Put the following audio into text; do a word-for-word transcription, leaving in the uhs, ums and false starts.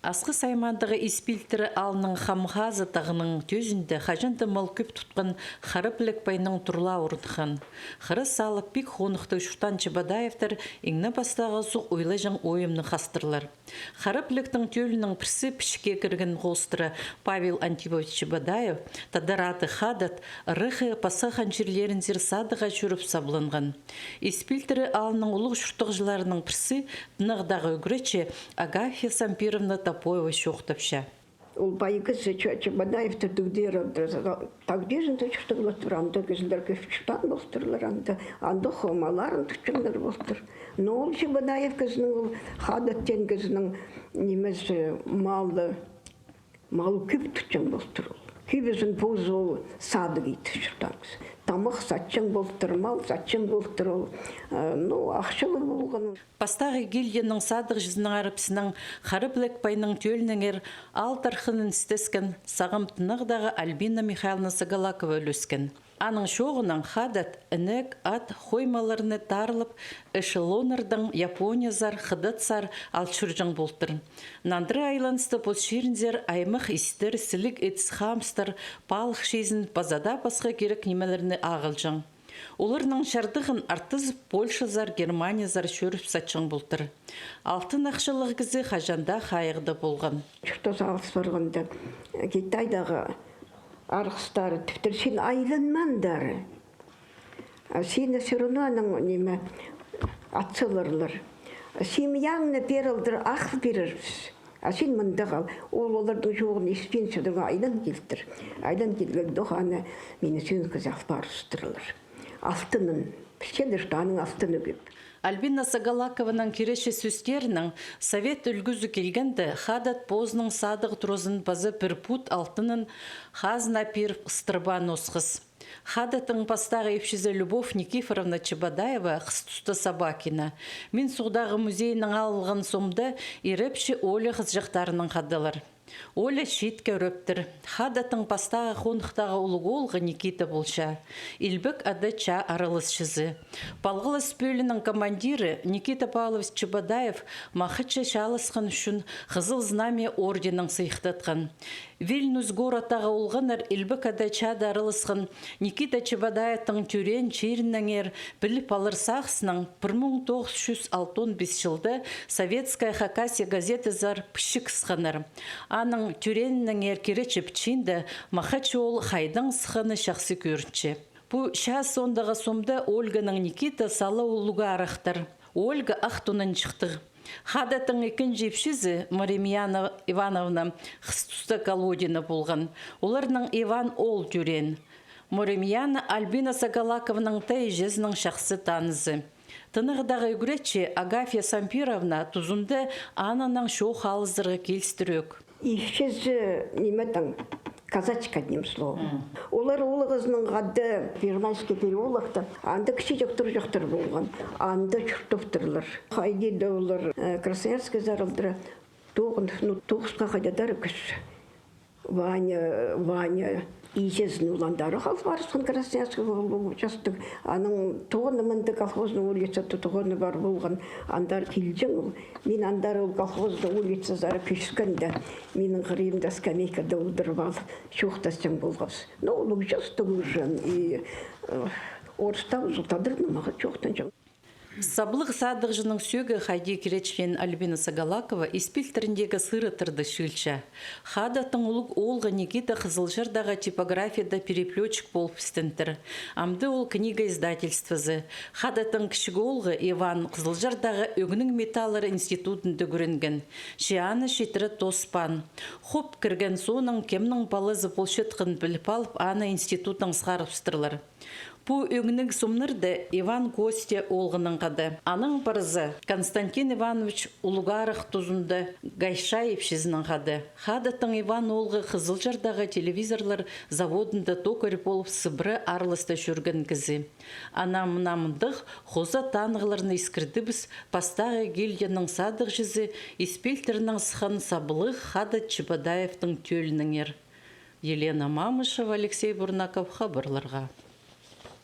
Асхыс аймаандағы Ис Пилтірі аалның Хамхазы тағының тӧзінде хаҷан даа мал кӧп тутхан Хара Пілек пайның турлаа орныххан. Хыра салып, пик хоныхтығ чуртаан Чебодаевтар иң не пастағы суғ ойлаҷаң ойымны хастырлар. Хара Пілектің тӧлінің пірсі пічікке кірген хоостыра Павел Антипович Чебодаев, тадар ады Хадат, ыраххы пасха хан чирлерінзер садығға чӧріп сабланған. Ис Пилтірі аалының улуғ чуртағҷыларының пірсі, тынағдағы ӱгретчі Агафья Сампировна Топоева чоохтапча. Ол пай кізі Ча-, Чебодаевтар тігдер, тағдирінде чуртағлатыр, анда кізілер кӧп чуртаан полтырлар, анда, анда хомаларын тутчаңнар полтыр. Но ол Чебодаев кізінің, ол Хадат теен кізінің нимезі, малы, малы кӧп тутчаң полтыр ол. Кӧбізін позы ол садығ ит чуртаан кізі. Тамах сатчаң полтыр, мал сатчаң полтыр ол. Э, ну, ахчалығ полған. Пастағы гильдияның садығҷызының арабысынаң Хара Пілек пайның тӧлінеңер аал тархынын істескен сағам тынағдағы Альбина Михайловна Сагалакова ӱлескен. Аның чооғынаң Хадат інек, ат, хой малларны таарылып, эшелоннардаң Япониязар, Хыдатсар ал чӧрҷең полтыр. Нандыра айланыстығ пос чирінзер аймах истер, сіліг итіс-хамыстар, палых чизін, паза даа пасха кирек нимелерні ағылҷаң. Оларның чардығын артызып, Польшазар, Германиязар чӧріп сатчаң полтыр. Алтын ахчалығ кізі хаҷан даа хайығда полған. Чуртас алыс парғанда, Китайдағы арғыстары тіптір: син айланмаан даа, а сині всё равно анаң ниме, ат саларлар. Семьяңны пеер алдыр, ах пирербіс. А син мында хал. Ол оларның чооғын испинче, айлан килтір. Айлан килгенде аны мині сӧӧнкізі алып парыстырлар. Алтынын. Пілчелер, что аның алтыны кӧп. Альбина Сагалакованың киречі сӧстерінең, совет ӱлгӱзі килгенде Хадат позының садығ туразын паза пір пуд алтынын хазна пиріп ыстырбаан осхас. Хадаттың пастағы ипчізі Любовь Никифоровна Чебодаева хыс туста Собакина. Мин суғдағы музейінең алылған сомда ирепчі Оля хызыҷахтарынаң хадалар. Оля чиитке ӱрептір. Хадаттың пастағы хонухтағы улуғ оолғы Никита полча. Илбек Ада чаа араласчызы. Палғалас пӧлиинің командирі Никита Павлович Чебодаев Махачы чааласхан ӱчӱн Хызыл Знамя орденінең сыйыхтатхан. Вильнюс городтағы олғаннар Илбек Ада чаада араласхан Никита Чебодаевтың тӧреен чирінеңер піліп алар сағыснаң пір муң тоғыс чӱс алтон пис чылда «Советская Хакасия» газетазар пічік сыхханнар. Аның тӧреенінеңер киречі пічиинде Махачы ол хайдаң сыхханы чахсы кӧрінче. Пу чаа соондағы сомда Ольганаң Никита сала улуғ арахтар. Ольга ах тонанҷыхтығ. Хадаттың ікінҷі ипчізі Маримьяна Ивановна хыс туста Колодина полған. Оларның Иван оол тӧреен. Маримьяна Альбина Сагалакованың тайҷазының чахсы танызы. Тынағдағы ӱгретчі Агафья Сампировна тузында ананаң чоох алызарға килістірӧк. Ипчізі ниме теен, казачка, одним словом. Олар улуғызынаң хада Первомайский переулокта, анда кічіҷек турҷахтар полған, анда чуртаптырлар. Хайди даа олар, э, Красноярскайзар алдыра тоғын, ну, тоғысха хайдадыр кізі. Ваня, Ваня. Иҷезін ол андар хал парысхан Красноярскай, ол частығ. Аның тоғаны мында колхозный улицада тоғаны пар полған. Андар килҷең ол. Мин андар ол колхозный улицазар кӧскенде, минің хырыымда скамейкада одырып алып, чоохтасчаң полғабыс. Ну, улуғ частығ уже, и, э, орыстап, тадарнаң мағаа чоохтанҷаң. Саблығ садығҷының сӧӧгі хайди киречілеен Альбина Сагалакова Ис Пилтіріндегі сырыттарны чыылча. Хадаттың улуғ оолғы Никита Хызылчардағы типографияда переплётчик полып істентір. Амды ол книга издательствозы. Хадаттың кічіг оолғы Иван Хызылчардағы ӧңнің металлар институтында ӱгренген. Че аны читіре тоспаан. Хоп кірген соонаң кемнің палазы полчатханын піліп алып, аны институтнаң сығарыбыстырлар. Пу ӧңніг сомнарда Иван Костя оолғынаң хада. Анаң парза Константин Иванович улуғ арах тузында Гайша ипчізінең хада. Хадаттың Иван оолғы Хызылчардағы телевизорлар заводында токарь полып сыбыра араласта чӧрген кізі. Ана мына мындағ хоза танығларны искірдібіс пастағы гильдияның садығҷызы Ис Пилтірінең сыххан саблығ Хадат Чебодаевтің тӧлінеңер. Елена Мамышева, Алексей Бурнаков, хабарларға.